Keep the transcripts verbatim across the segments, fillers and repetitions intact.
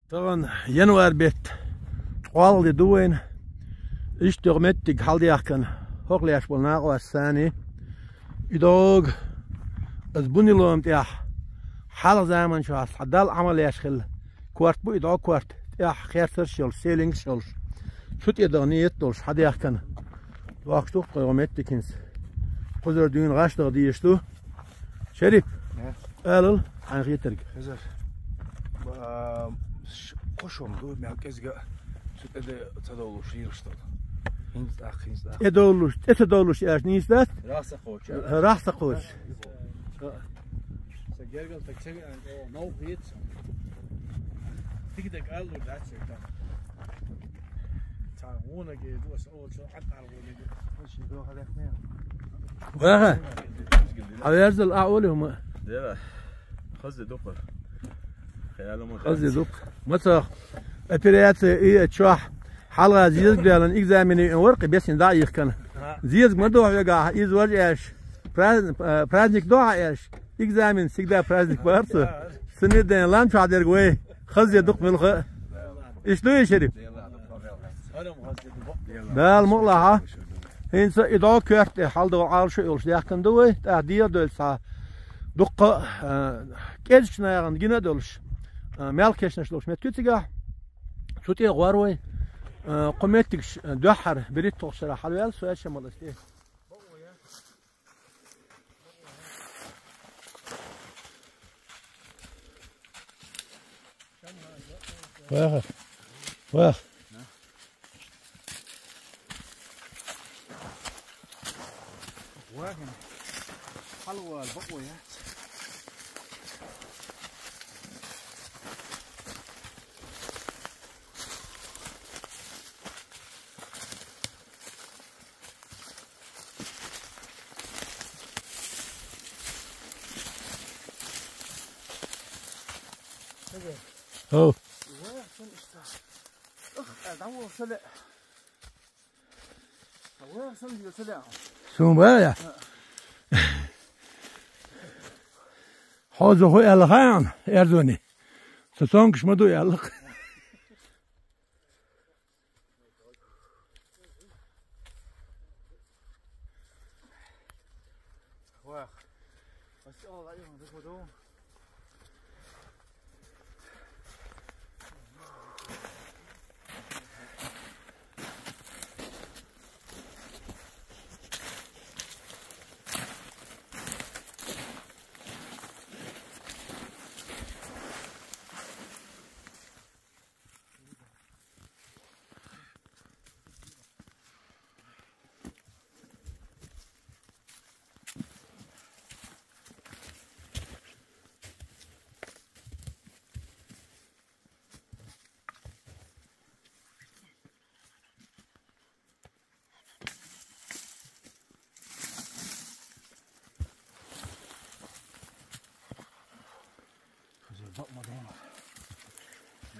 Тахана январь бетта ткъоалагӀа де ду вайна. Иштта йола моттиг хьалдаьхкина, хӀокху лаьш болу накъосташца. И догӀу аса буни лома тӀехь хьалха заманчохь цхьа Далла Ӏамал еш хилла корта бу, и догӀу корта тӀехь херсарш йолуш, селингаш йолуш. Цу тӀе даха нийят долуш хьалдаьхкина. Дохкуш ду-кх тхо йола моттиг хӀинца. Кхузара дуьйна гӀаш даха дезаш ду. Шерип, алал, хьайн хетарг. Хезар. Ба-, ш-, кхо шо ма ду, мел кӀезга цу тӀе де ца довлуш, лелаш долу. ХӀинца тӀаккха, хӀинца тӀаккха. ТӀе довлуш, тӀе ца довлуш аьлча нийса дац? Рахса кхочуш. Рахса кхочуш. Са гергал так ца веана, о, новкъа хета сан. Дика даг аллур дац шайтан. Цхьа гӀунаге ду аса, о, цо хьан аргӀунаге. Ваха. Хьаверзал а оли хӀума. Дера. Хаза дукха. Хаза дукха. Мацах операция и чохь хьалха зезаг делан экзамен и варкъи бесин дӀа а йихкана. Зезаг ма дохьа вегахь, иза важа аьлча, праздник, э, праздник дохьа аьлча, экзамен всегда праздник бац. Сами ден лам чохь дерг вай. Хаза дукха муьлха. Иштта ду и, Шерип? Дала мукъалахьа. ХӀинца и догӀу коьрта тӀе хьалдолу Ӏалашо йолуш даьхкина ду вай, тӀаккха дегӀан доьлу цхьа дуккха, а, кӀезачу нахана гина а долуш, а, мел кешнаш долуш меттиг ю цигахь. Цу тӀе гӀор вай, а, кху меттигаш, а, дуьххьара берхӀитталгӀачу шарахь хьалаваьлла, со аьшшамал ас тӀе. Ваха. Вах. Вахин. Хьалвал бакъо яц. Хьо. Суна бара? Хьо зоху аьлла хаан, эрзони. Со цонкаш ма ду аьлла.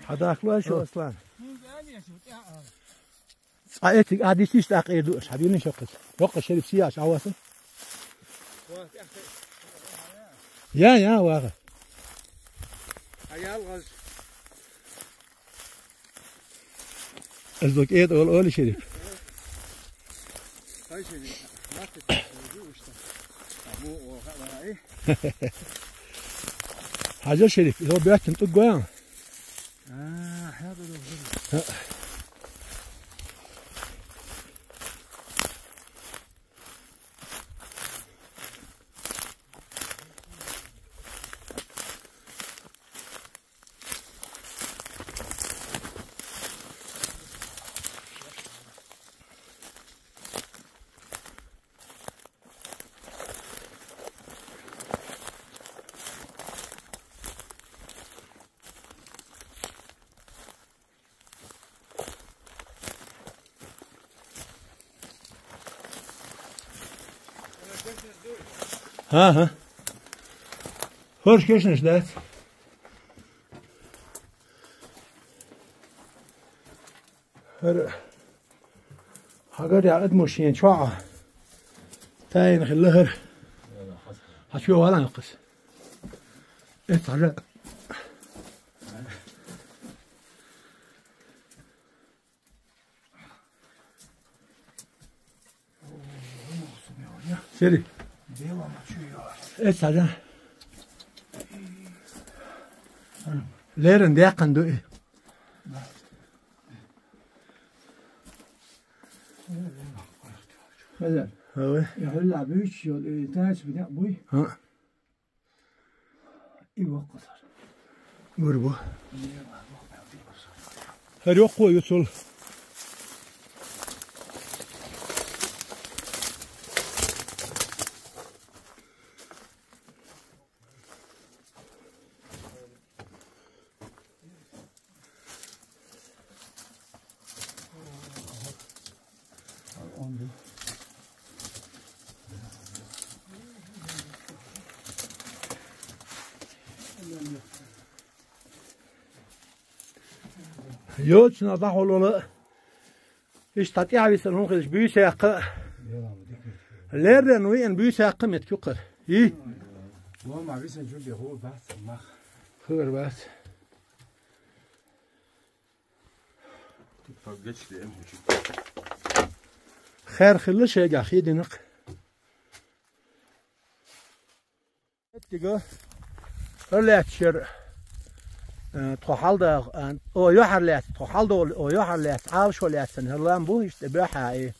Хьадахло аша, Аслан? Цкъа этиг а дисиш тӀаккха эр ду аша. Хьабийрна шоккхуш. Йоккха шериф сияш а васан. Я, я, ваха. Аял гъаз. Аз дог эд ол, оли шериф. Хай шериф. Мартит. Бу о хабарай. Хьажа шериф, изо бяттин тӀуг гоян. А, хьа бу. ХӀан-хӀа. ХӀорш кешнаш дац? ХӀара хьагар яа адамо шен чохь а таийна хилла хӀара. Хьан чоь валан кхас? Эцхьажа. Сири. Э, сада. Лерен дякан дуи. Хаза. Ой. Я хулла бич, я, э, тас бина буй. Ха. И вакъасар. Гурбу. Хар ёкъу юсул. Йоцна дахулула. Иштта тӀаьхьа висан хӀун хилча буьйса яккха. Леррен виъна буьйса яккха меттиг юккхара. И? Лома висан жуги хӀу бац мах. Хир бац. Хер хилла шайгахь хи динакх. Меттига, хӀара лаьтташ яра, э, тхо хьалда, э, о, юьхьар лаьтта, тхо хьалдолу, о, юьхьар лаьтта, Ӏалашо лаьттан хӀара лам бу, иштта тӀе боьхьа и,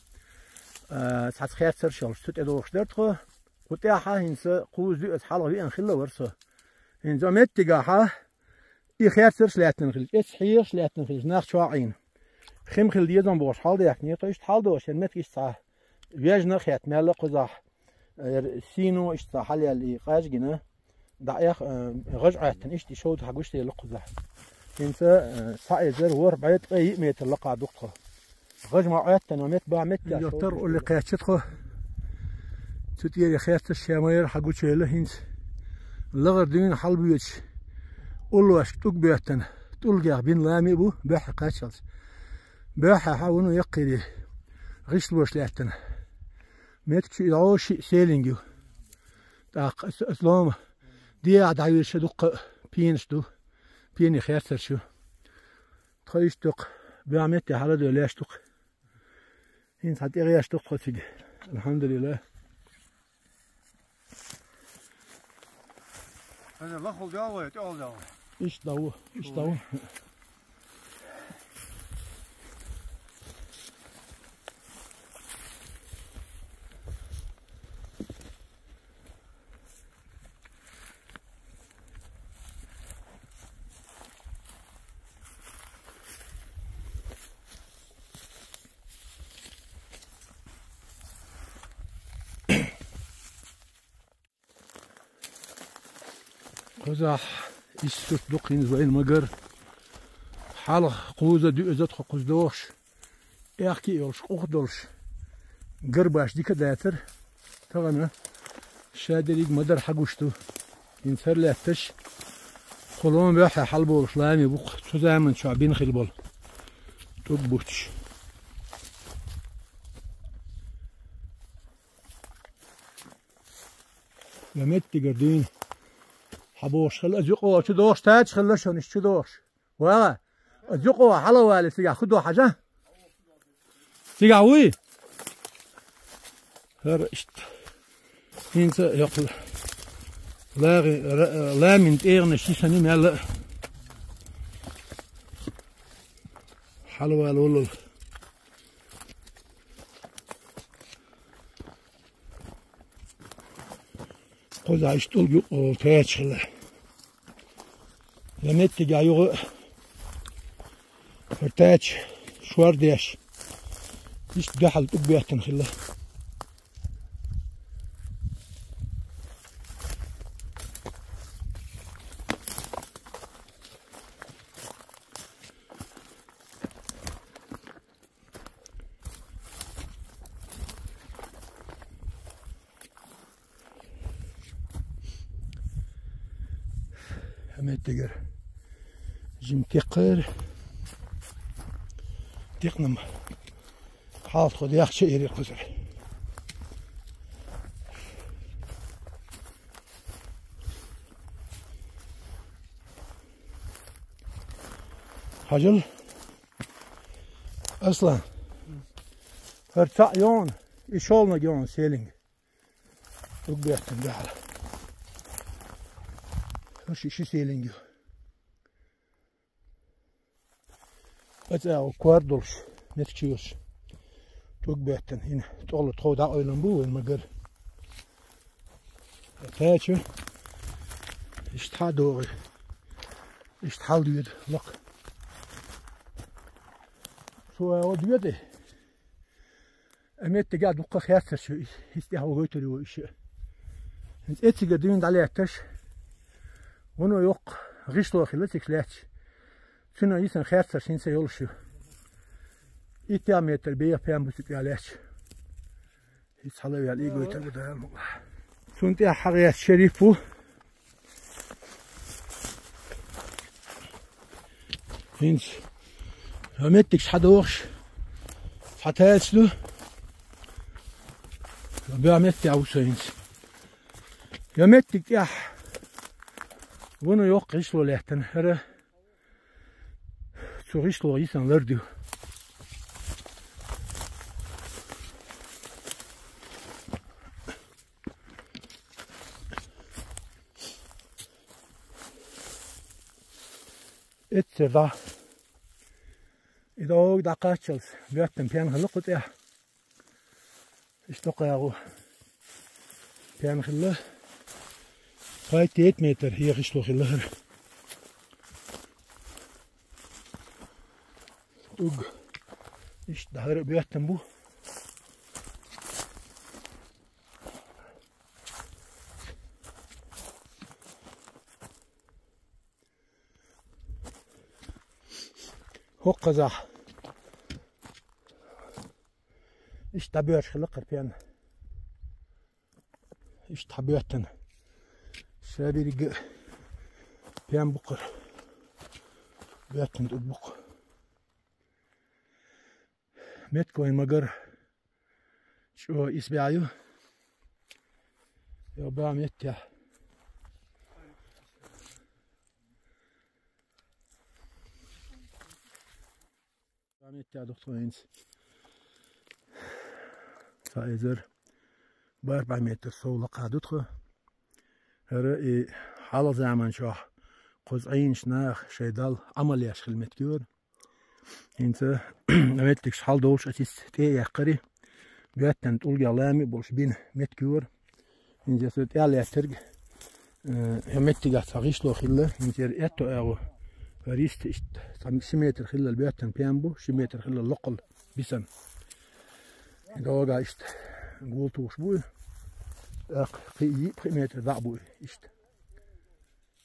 э, цхьацца херцарш йолуш, цу тӀе дохуш дара тхо. Кху тӀехьа хӀинца кхузза дуьаза хьалха веана хилла вара со. ХӀинца меттигахьа и херцарш лаьттан хилча, эцхьехаш лаьттан хилча, нах чохь Ӏийна. Хим хила дезам бохуш хьалдаьхкина, тхо иштта хьалдолуш, яра меттиг иштта цхьа вежна а хетта, мелла а кхузахь, яра сийно иштта цхьа хьалаьлла и къажгина, дӀаэха, э, гӀаж Ӏоьттина, иштта и шовда хьан гуш дела кхузахь. ХӀинца, э, цхьа эзар ворхӀ бӀе ткъе йиъ метр лакха ду тхо. ГӀаж ма Ӏоьттина, метта бахьа метта. Йоттар улли кхаьчча тхо. Цу тӀера херцарш ша ма яра хьан гучуйла хӀинца. ЛагӀар дуьйна хьалабоьдуш, уллошка тӀулг боьттина, тӀулгех бина лами а бу, боьхьа кхаччалц. Боьхьа хьан вуно яккхийре, гӀишлош лаьттина. Меттиг чу и дӀо шиъ селинг ю. ТӀаккха ас, ас лома, дехьа дӀавирша дуккха а пенаш ду, пене херцарш ю. Тхо иштта дукха, боьхьа метте хьаладоьлла леш дукха. ХӀинца хьан тӀегӀеш ду тхо цига. Алхьамдулилла. Ана лахул дявай, тӀехул дявай. Иштта дав, иштта дав. Кхузахь иштта дукха хӀинца вайна ма гара. Хьалха кхузза дуьаза тхо кхуза дохуш, аьхки а йолуш, къух а долуш, гарбаш дика а дацара. Тахана ша дерриг ма-дарра хьан гуш ду. ХӀинца хӀара лаьтташ кху лома боьххье хьалаболуш лами бу-кх, цу заманчохь бина хила болу тӀулг буттуш. Я меттигара дуьйна. Хьан бохуш хилла, аса юкъа чу дохуш, тача хилла шуна иштта чу дохуш. Вала, аса юкъа хьала вале цигахь хӀу до хьажа? Цигахь вуй? ХӀара иштта. ХӀинца йоккха лагӀи-, ра-, ламин тӀегӀанаш йисана мел а. Хьала вала воллал. Кхузахь иштта тӀулг юкъа волу тача хилла. Я меттигехь юха хӀара тача шор деш, иштта дуьхьал тӀулг боьттина хилла. Хьан меттигара жима текхара. Текхнам хьалха тхо дехча а ери кхузара. Хьажал. Аслан. ХӀара цхьаъ йогӀун, и шолнаг йогӀун селинг. Уг беттан дехьал. Хьо ши ши селинг ю. Ацао квар долуш, меттиг чу йолуш. Уг беттан, хӀинца тӀолла тхов дӀакъевлина бу вайн магар. Тачу иштта хьа догӀи. Иштта хьал доьду лакха. Цо аьлла доьду. А меттигехь дуккха херцарш ю, хӀинца тӀехь вогойтур ю иша. ХӀинца эццига дуьйна дӀалаьтташ, вуно йоккха гӀишло хилла цига лаьтташ. Цуьнан йисан херцарш хӀинца йолуш ю. Иттех метр беха пен бу цига лаьтташ. ХӀинца хьала а ваьлла, и гойтар бу дала ма. Цунна тӀехь хьагӀ яц шериф ву. ХӀинца. Йо меттиг схьадохуш. Схьатаьлча ду. Йо беа меттиг а ву со хӀинца. Йо меттиг тӀехь. Вуно йоккха гӀишло лаьттана. ХӀара Цу гӀишло йисан лар ду. Эццера дӀа. И дӀога дӀакхаччалц боьттан пен хилла кху тӀехь. Иштта кхагӀу пен хилла. Пхийтта метр хьехашло хилла хӀара. Уг. Иштта хӀара боьттан бу. ХӀокхузахь. Иштта дӀабоьрзуш хилла кхара пен. Иштта хьан боьттана. Ша беррига пен бу кхара. Боьттана тӀуд бу кху. Метка вайн магар. ЧӀогӀа исбаьхьа ю. Йо, беа меттехь. Беа меттехь ду тхо хӀинца. Цхьа эзар бархӀ бӀе метр сов лакхахь ду тхо. ХӀара и хьалха заманчохь кхуза Ӏийначу наха шайн Далла Ӏамал еш хилла меттиг ю хӀара. ХӀинца меттигаш хьалдолуш аса иза тӀе а яьккхира, боьттан тӀулгех лами а болуш бина меттиг ю хӀара. ХӀинца аса тӀе а лаьттарг, э, меттигахь цхьа гӀишло хилла, хӀинца хӀара аьтту агӀо, хӀара йист иштта цхьа ши метр хиллал боьттан пен бу, ши метр хиллал локхал бисан. ДогӀа иштта гул тухуш бу и. ТӀаккха кхин йиъ-пхиъ метр дӀа а бу и иштта.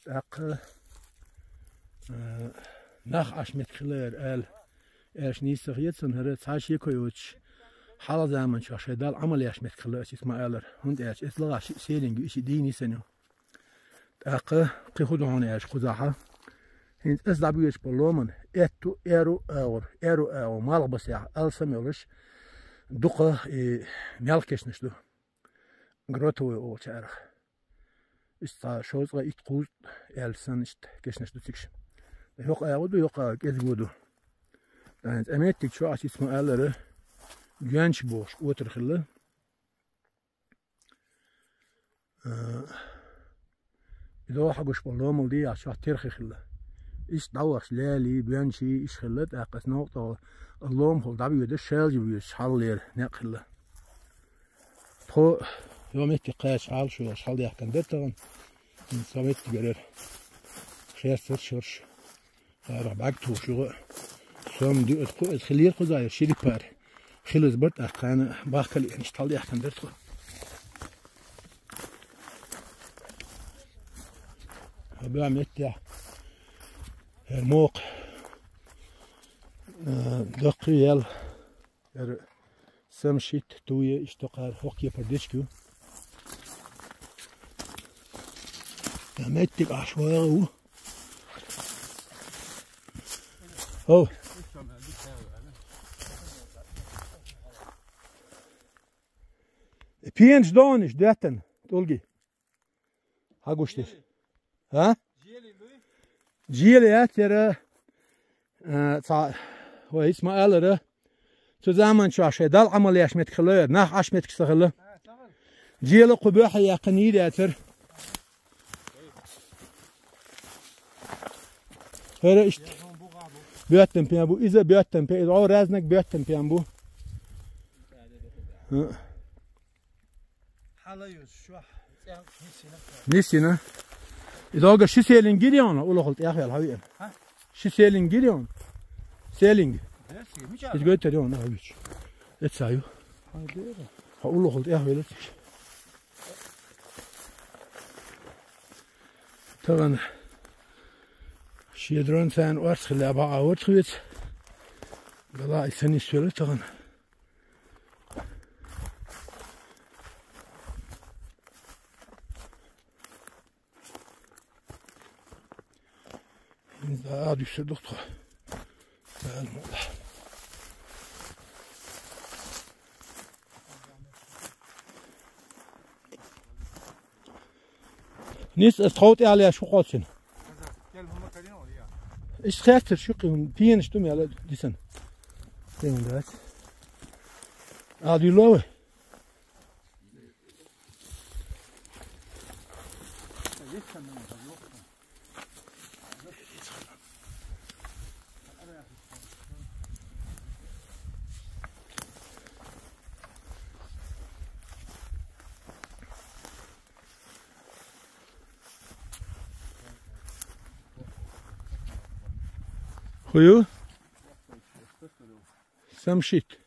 ТӀаккха, а, нах Ӏаш меттиг хилла хӀара аьлла, аьлча нийса ца хета сан, хӀара цхьа шеко йоцуш, хьалха заманчохь шайн Далла Ӏамал еш меттиг хилла аса иза ма-аллара, хӀунда аьлча иза лагӀа шиъ селинг ю, и шиъ дийна йисана ю. ТӀаккха кхин хӀун ду хьуна аьлча кхузахь, хӀинца аса дӀабоьдуш болу ломан аьтту, аьрру а агӀор, аьрру а агӀор малхбасехь алсам а йолуш, дукха и мелха кешнаш ду. Гротовый олучу арахь. Иштта цхьа шовзткъа итт кхузткъа аьлла санна иштта кешнаш ду цигаш. ТӀаккха йоккха агӀо ду, йоккха агӀо кӀезиго ду. ТӀаккха хӀинца а меттиг чохь аса иза ма-аллара, гоьнча бохуш отар хилла. Э, и догӀа хьагуш болу ломал дехьа чохь терхи хилла. Иштта дӀавахча лаьлий, боьнчий, иштта хилла, тӀаккха аса новкъа тӀехула ломахула дӀабоьдуш, шаьлжа боьдуш хьаллера некъ хилла. Тхо, йо меттиг кхача Ӏалашо йолуш хьалдаьхкина дара тахана. ХӀинца со меттигера херцар шорш. Арахь бӀаьрг тухуш юха а. Сом дуьа кху эца хилира кхузахь, шириппари. Хилаза бара тӀаккха кхана бахкале иштта хьалдаьхкина дара тхо. Хьан беа меттехь. ХӀара мокха. Э, даккхий ял. ХӀара самшит, туе, иштта кхара хӀокху кепара дечиг ю. Я меттиг Ӏаш вагӀа ву. Хо. Пенаш догӀанаш доьттан, тӀулги. Хьагуш деш. А? Жели яц яра, а, цхьа, вай, хӀиц ма-аллара. Цу заманчохь шайн Далла Ӏамал еш меттиг хилла, нах Ӏаш меттиг ца хилла. Жела кху боьха яьккхина йийр яцара. ХӀара иштта. Боьттан пен бу, иза боьттан пен, иза гӀо разнаг боьттан пен бу. ХӀа. Хьала юз, шо, цӀен нисина. Нисина. И догга ши селин гири йона, улахул тӀехвел хьавиъна. Хьа? Ши селин гири йона. Селин. Дерси, мича? Ит гойтар йона, хьавич. Эца ю. Хьа, дера. Хьа улахул тӀехвел эца. Таган. Шедрон цан орц хила, ба а орц хвец. Гала и санис фела таган. Да, дюсер доктор. Да, ну. Нис, ас тховт ял яш ху кхоцин. Иш хестер шуки, пиенш тум яла дисан. Тем дать. А диловы? Хую? Самшит.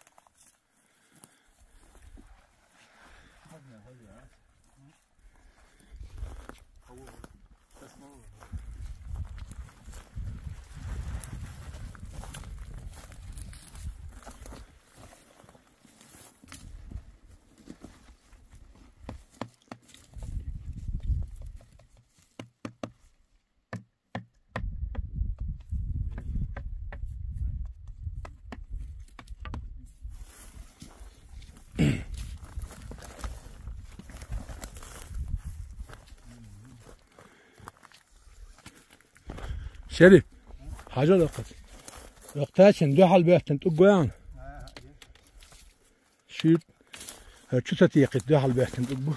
Шериф, хьажал йоккхуц. Йоккхачун дуьхьал беттан тӀуг гоян. Шуьйр, э, чу ца текхит дуьхьал беттан тӀуг бу.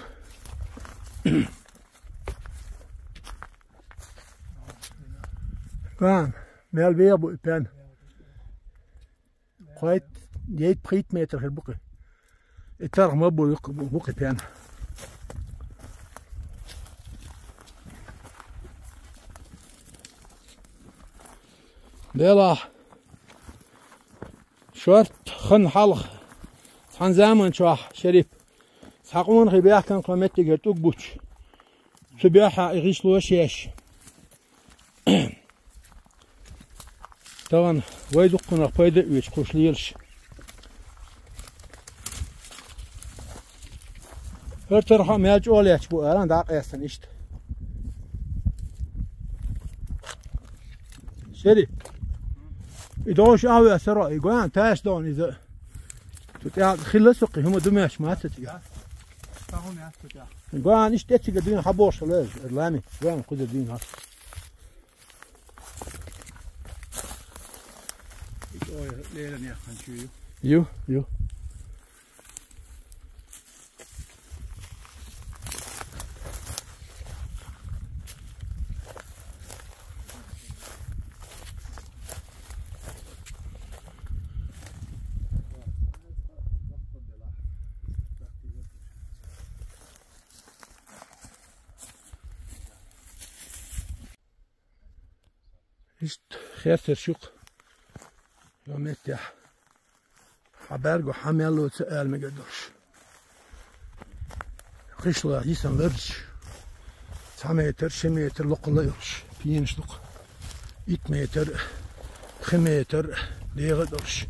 Ван, мел бегӀ бу и пен. Кхойтта, ейт-пхийтта метр хир бу-кх. И тарх ма бу, юкъ бу-кх и пен. Дела. Шорт хан хьалха. Цхьан заман чохь, Шериф. Цхьа къонахий баьхкан кхо меттигера тӀуг буч. Цу баьхьа и гӀишло шеш. Таган вай дуккханах пайда а оьцу кхуш лелаш. ХӀара тархьа мел чӀогӀа лаьтташ бу, аран дӀакъаьстина иштта. Шери. И догӀуш а веа саро, и гоян таш догӀун иза. Цу тӀехь хилла суккхи, хӀума ду меш маца цига. Та хӀума яц цу тӀехь. Гоян иштта эцига дуьйна хьабохуш хила, лами, гоян кхуза дуьйна хьа. Ой, леран яххан чу ю. Ю, ю. Иштта хестар шух. Йо меттехь. Хьан бӀаьрго хьан мел лоца ала мегар долуш. Кхишла йисан ларч. Цхьа метр, ши метр локхула йолуш. Пенаш лукха. Итт метр, пхи метр дегӀа долуш.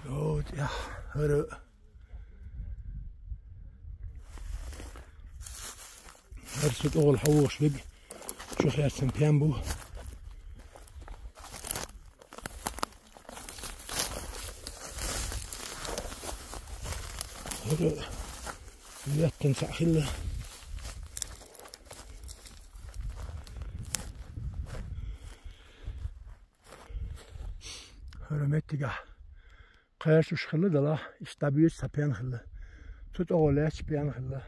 Йо, тӀехь, хӀара. ХӀара со тӀехула хьан вохуш вега, чу хецна пен бу. ХӀара веттан цхьаъ хилла. ХӀара меттигахь. Кхаьршуш хилла далахь, иштта дӀабоьцу цхьа пен хилла. ТӀогӀо лаьтташ пен хилла.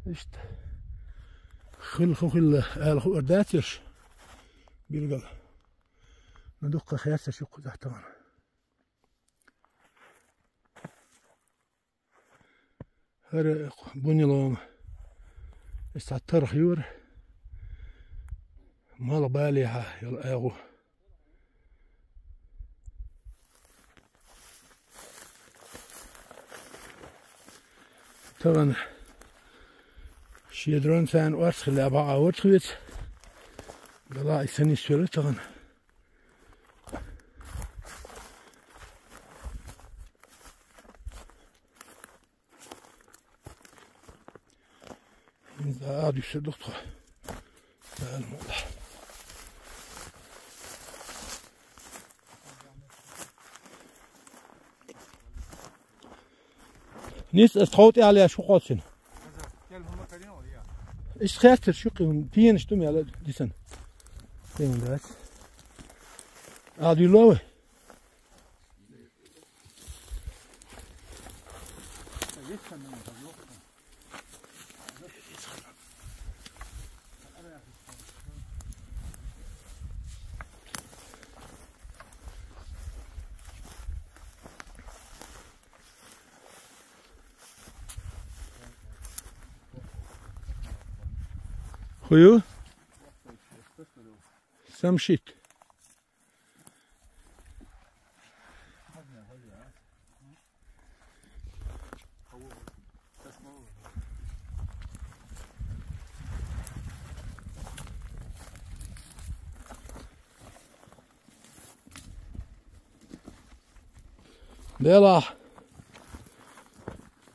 Иштта. Хила ху хилла, ала хуур дац ерш. Билгал. Ну, дуккха херцаш юккъе тӀехтагӀана. ХӀара бунилома. Иштта тарх юра. Мала балехьа йола агӀо. Тахана шедрон царна орцахилла бакъахьа варцахь веца. Дала и санис фера тахана. ХӀинца а дуьсса ду тхо. Дала мукъ лахь. Нийса ас тхов тӀе а леш хӀу кхоьссина. Иштта хеттар шу кхин пенаш ду мел дисан. Пен дац. А дуьлло вай? Хую? Самшит. Делахь,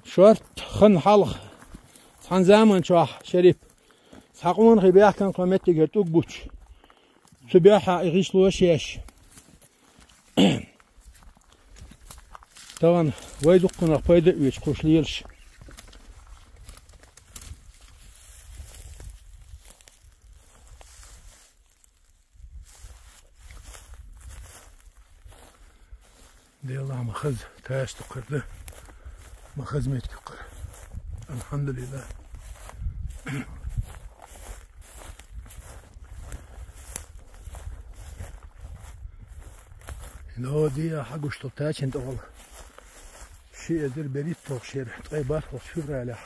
шортта хан хьалха, цхьана заман чохь, Шерип, цхьа къонахий баьхкина кхо меттигера тӀулг буьтуш. Цу баьхьа и гӀишло шаьш. Тахана вай дуккханах пайда а оьцуш кхуш лелаш. Делахь ма хаза таш дукхар да. Ма хаза меттиг кхар. Алхьамдулиллах. Но диа хьагуш тхо тачан тӀехула. Ши эзар берхӀитталгӀа шера, ткъе бархӀалгӀа февралехь.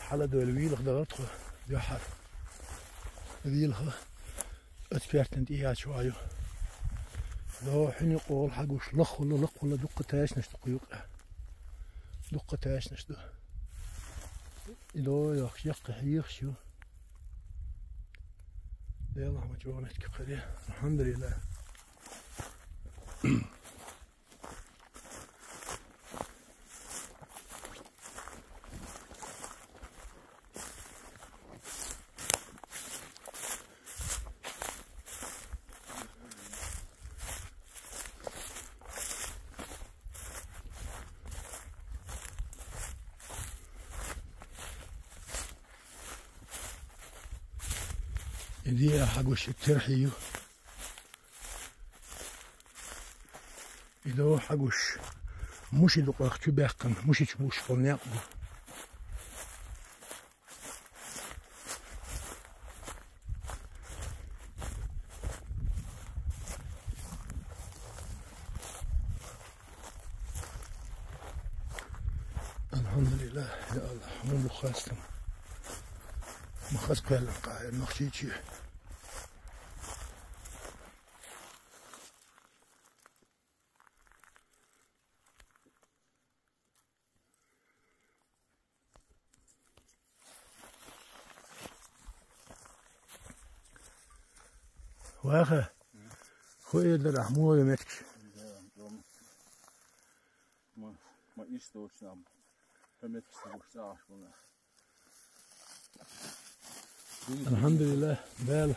Хьала дойлу вийлах дахара тхо дуьххьара. Вийлаха оцу пертан тӀе яц ваю. Ло хьуьнан къола хьагуш лаххула, лакхула дуккха тачанаш дукха юкъа. Дуккха тачанаш ду. И ло йохуш, яккха хьехаш ю. Делахь ма чӀогӀа меттиг кхаре. Алхьамдулиллах. И диа хьагуш и терхье ю. И до хьагуш. Муши дукъах чу баьккхина, муши чу буш болу некъ бу. Алхьамдулиллах, я Аллах, хьуна бу хастам. Ма хаза кхоьллина къахьа, нохчийчи. Ваха, хӀу эр дара ахь муха меткаш? Ма, ма иштта доцу нах. ХӀу меткаш ца гуш ца Ӏаш бу нах. Алхьамдулиллах, Дала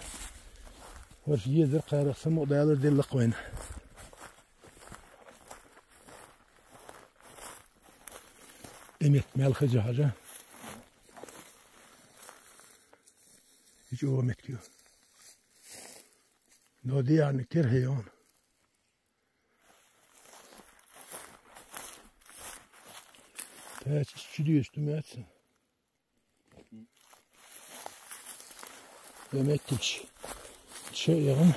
хӀорш езар кхарах самукъадалар делла вайна. И метта мел хеза хьажа. И чӀогӀа меттиг ю. Но диана кира хье йона. Эцэс чудесно меца. Заметьте, че ягам.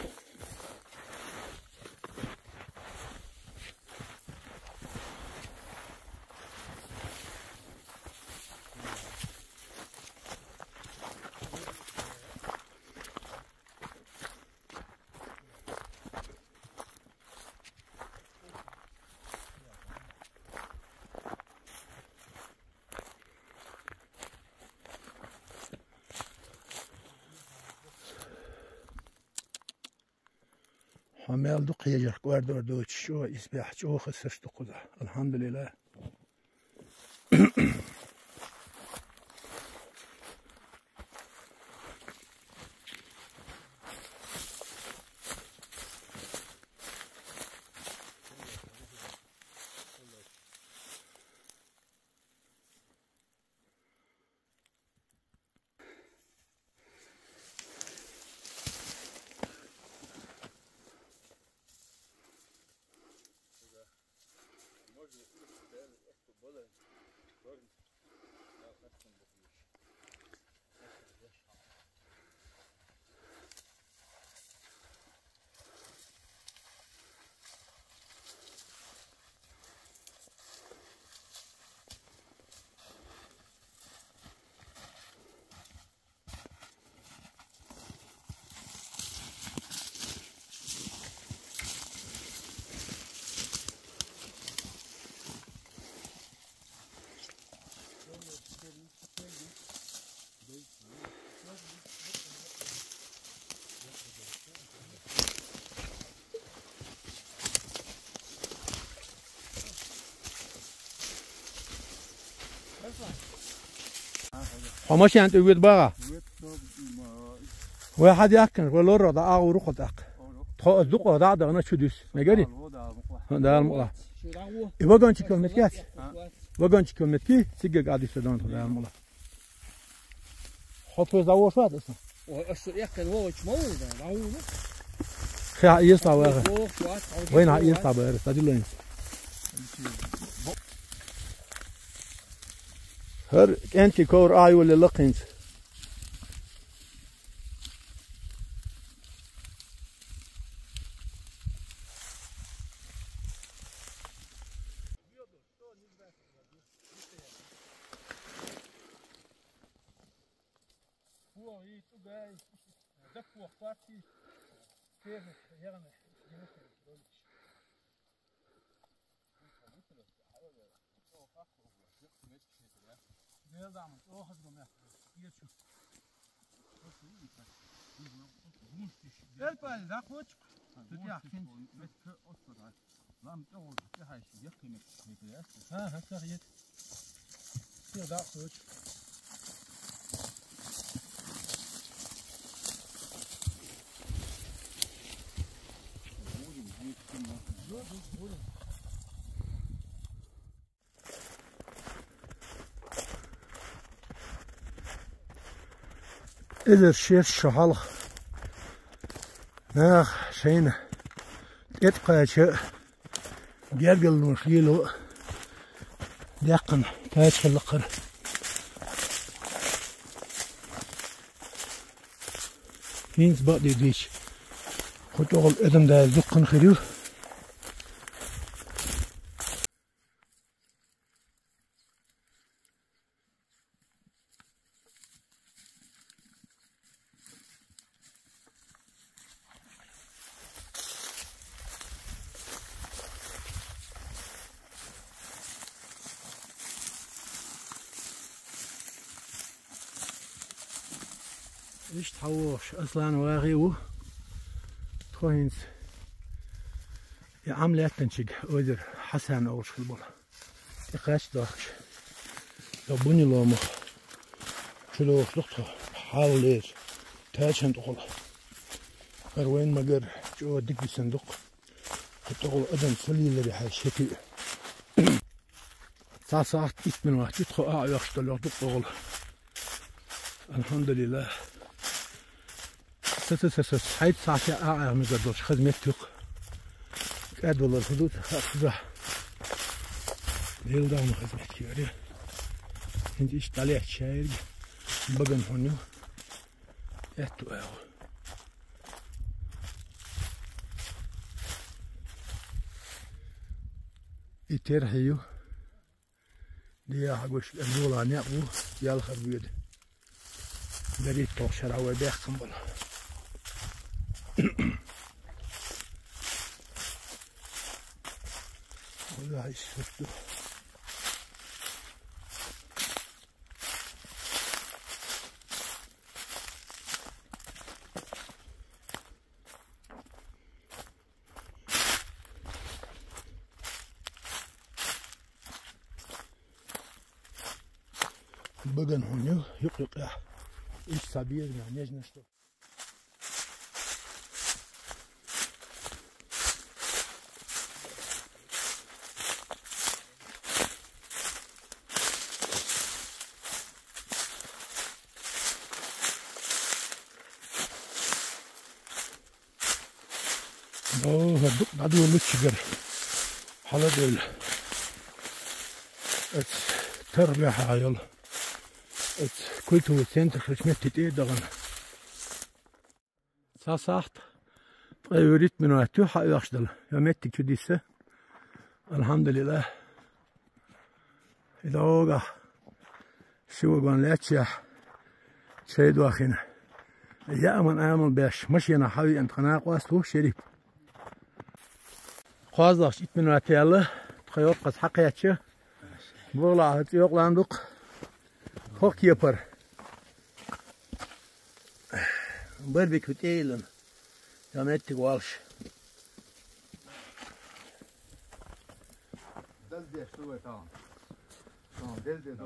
Хьо мел ду кхежарх кӀордор доцуш чӀогӀа исбаьхьа чӀогӀа хаза саш ду кхузахь. Алхьамдулиллах. Хьо машен тӀе вуьд баха? Вай хьан дехканаш, вай лорра дӀа агӀур ву кху тӀаккха. Тхо аса дукъо дӀа а дахана чу дуьсу. Мегари? Дала мукъа. И вагончик йолу меткац? Вагончик йолу метки, циггаг а дуьсу дона тхо, Дала мукъа. Хьо пхьоьза дӀавоьшуш вац аса? Ой, аса эккхина вогӀучу ма ву, да, дӀавуьйла. Хьан эсла ваха? ВогӀуш вац, хьо Вайна хьан эсла бара, садилла. ХӀара кӀентий ковра а йолаелла кхинца. Элпали, дӀакхочу. Цу тӀехь хин метка оццо дӀа. Лам тӀехула тӀехьайша яккхий метка хетарехь. ХӀан, хӀан, ца хета. Цу тӀехь дӀакхочу. Эзар шераш шо хьалха наха шайна тӀетӀакхача гергарлонаш лело а даьккхина тача хилла кхара. ХӀинца бакъдерг дийцича, кху тӀехула адам дала дуккха хир ю. Иштта хьан вогӀуш Аслан вагӀий ву. Тхо хӀинца и Ӏам лаьттанчиг ойзар Хьасан олуш хила болу. ТӀекхаьчча дохкуш, дан буни ломах чулохуш ду-кх тхо, хьалха леза, тачан тӀехула. ХӀара вайн магар чӀогӀа дика висина ду-кх. Кху тӀехула адам ца леларе хьаьжча хӀетий. Цхьа сахьт итт минот ю тхо а Ӏоьхуш долу дукха тӀехула. Алхьамдулиллах. Ца, ца, ца, ца, хьайца схьа а Ӏехна мегар долуш хаза меттиг ю-кх. КӀадвалар хӀун ду ца хаьа кхузахь. Лела даьлла хаза меттиг ю-кх. Иштта дӀалечча шайриг багана хьона ю. Этто аьлла. И терхье ю. Дехьа гуш, эр дола некъ ву, ялхар воьду. Берит тоху шарахь вай бехкам бала. Валлахьи, иштта ду. Багана хьона ю, юкъ-юкъехь. Иштта схьабеза, нежно что. О, хӀара дукха дӀадолалуччигара хьаладевлла. Оцу тархбехьа йолу. Оцу культурный центр хилчу метте тӀе а дахана. Цхьа сахьт ткъе вуьрхӀитта минот ю хьан оьхуш дала. Йо меттиг чу дисса. Алхьамдулиллах. И догахь ши вагон лаьтташехь, шай дохийна. Яаман амал беш, машенахь хьан веана тхан накъост ву Шерип. КхозлагӀчу итт минот яьлла, тхан йоккхаза хьакхаьчча, богӀалахь цӀе йокъалан дукха. ХӀокху кепара. Барбекю тӀе а йиллина. Йо меттиг волуш. Даздеш ду вай тахана. Тахана дезде ду.